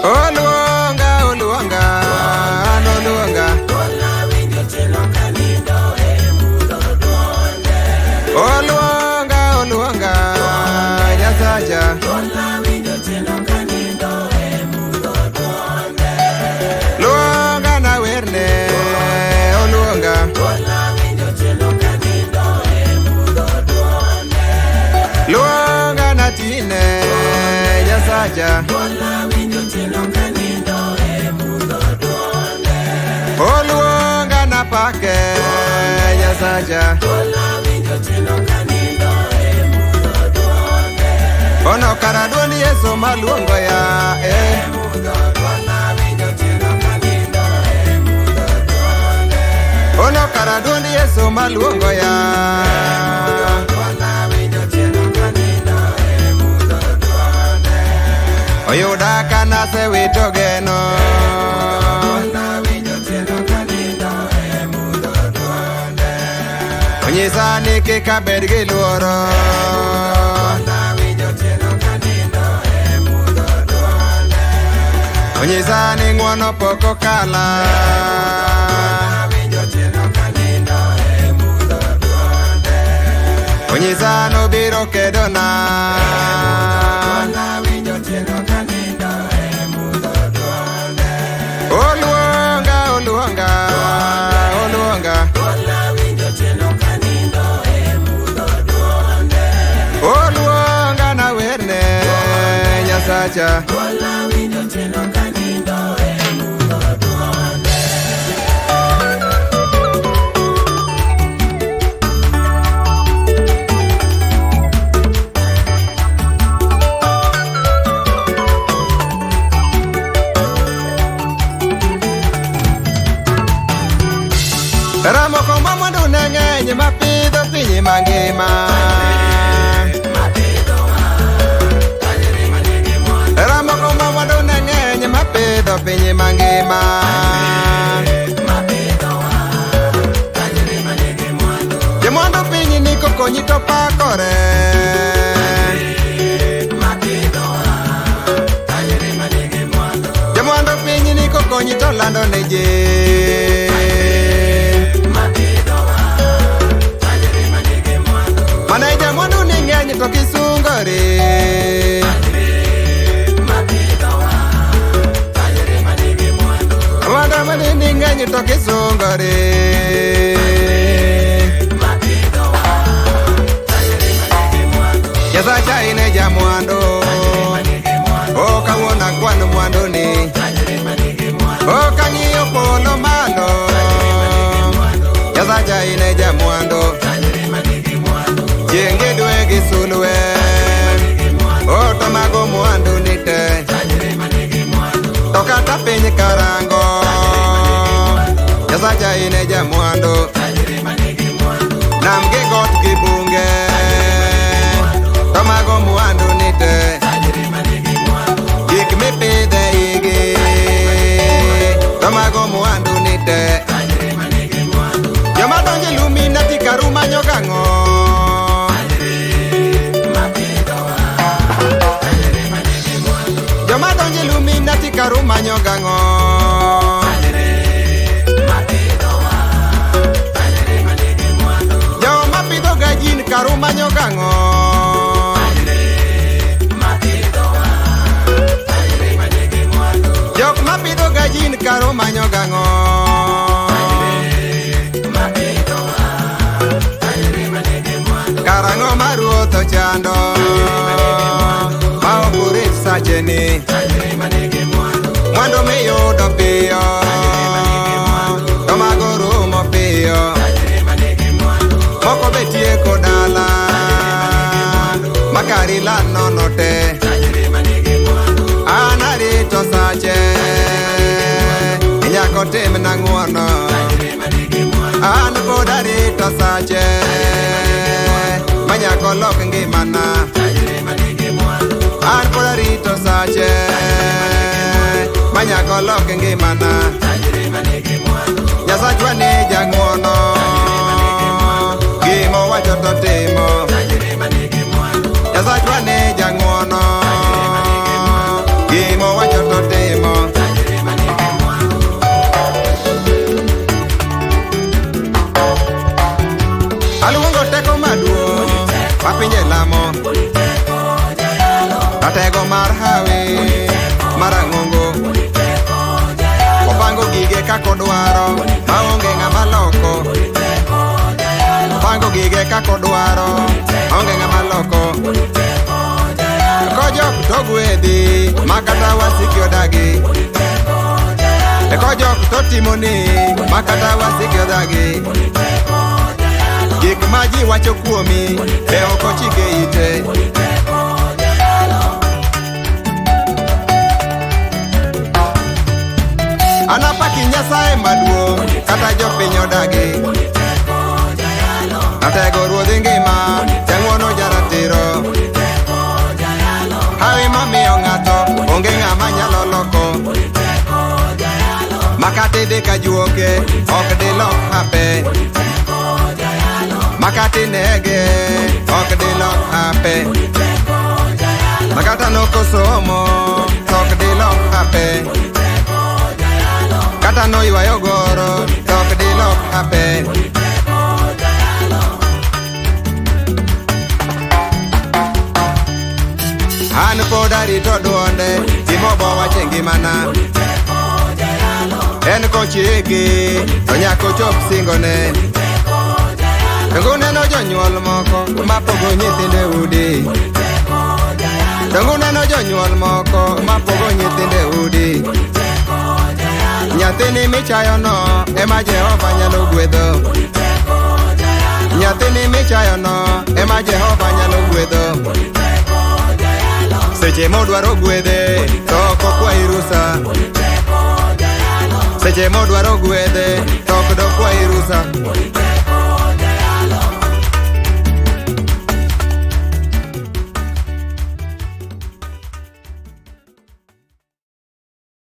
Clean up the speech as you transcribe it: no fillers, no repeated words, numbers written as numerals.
Oluonga, oluonga, an oluonga. Oluonga, oluonga, Nyasacha. Luonga na werne, oluonga. Luonga na tine, Nyasacha. Oluonga na pake, Nyasacha. Ono kara duond Yesu maluongo ya, eh. Ono kara duond Yesu maluongo ya. Oyuda kanasewito geno. Onyisa ni kik abed gi luoro. Onyisa ni ng'uono pok okala. Onyisa nobiro kedona. Oluonga, oluonga, oluonga. Oluonga na werne, Nyasacha. Ramoko ma mwandu ne ng'eny mapidho piny mangima. Ramoko ma mwandu ne ng'eny mapidho piny mangima. Jomwandu piny ni kokonyi to pakore. Jomwandu piny ni kokonyi to lando ne ji. Maneja mwandu ni ng'eny to kisungore. Mwandu mani ni ng'eny to kisungore. Nyasacha ine jamwandu. O kawuono akwano mwandu ni. O kang'iyo polo malo. Nyasacha ine jamwandu. Chieng' gi dwe gi sulwe. O to mago mwandu ni te. To kata piny karango. Nyasacha ine jamwandu. Nam gi got gi bunge. To mago mwandu ni te. Gik mipidhe igi. To mago mwandu ni te. Joma donjo Illuminati karu manyo gang'o? Joma donjo Illuminati karu manyo gang'o? Joma pidho ga jin karu manyo gang'o? Jok mapidho ga jin karu manyo gang'o? Karang'o ma ruoth ochando ma ok urit sacheni? Mwandu miyudo piyo to mago rumo piyo. Moko be tieko dala makari lal nono te. An arito sache nyaka otimna ng'uono. An pod arito sache manyaka olok ngimana. An pod olok ngimana. Nyasachwa ni jang'wono, gimowacho to timo. Nyasachwa ni jang'wono, gimowacho to timo. Aluongo teko maduong' ma pinje lamo, ratego mar hawi marang'ongo. Opango gige kakodwaro maonge ng'ama loko. Opango gige kakodwaro maonge ng'ama loko. Kojok to gwedhi makata wasiki odagi. Kojok to timoni makata wasiki odagi. Gik ma ji wacho kuomi be ok ochike ite. Anapaki Nyasaye maduong' kata jopiny odagi. Ratego ruodhi ngima, jang'wono jaratiro. Hawi mamiyo ng'ato onge ng'ama nyalo loko. Makati dhi ka juoke, ok dilok hape. Makati nege, ok dilok hape. Makata nokosomo, to ok dilok hape. Kata noywayo goro, to ok dilok hape. An pod arito duonde, gimobo wacho e ngimana. En kochiki, to nyaka ochop singone. Donge uneno jonyuol moko mapogo nyithindo e udi? Donge uneno jonyuol moko mapogo nyithindo e udi? Nyathini michayono ema Jehova nyalo gwedho. Nyathini michayono ema Jehova nyalo gwedho. Seche modwaro gwedhe to ok okwayi rusa. Seche modwaro gwedhe to ok dokwayi rusa.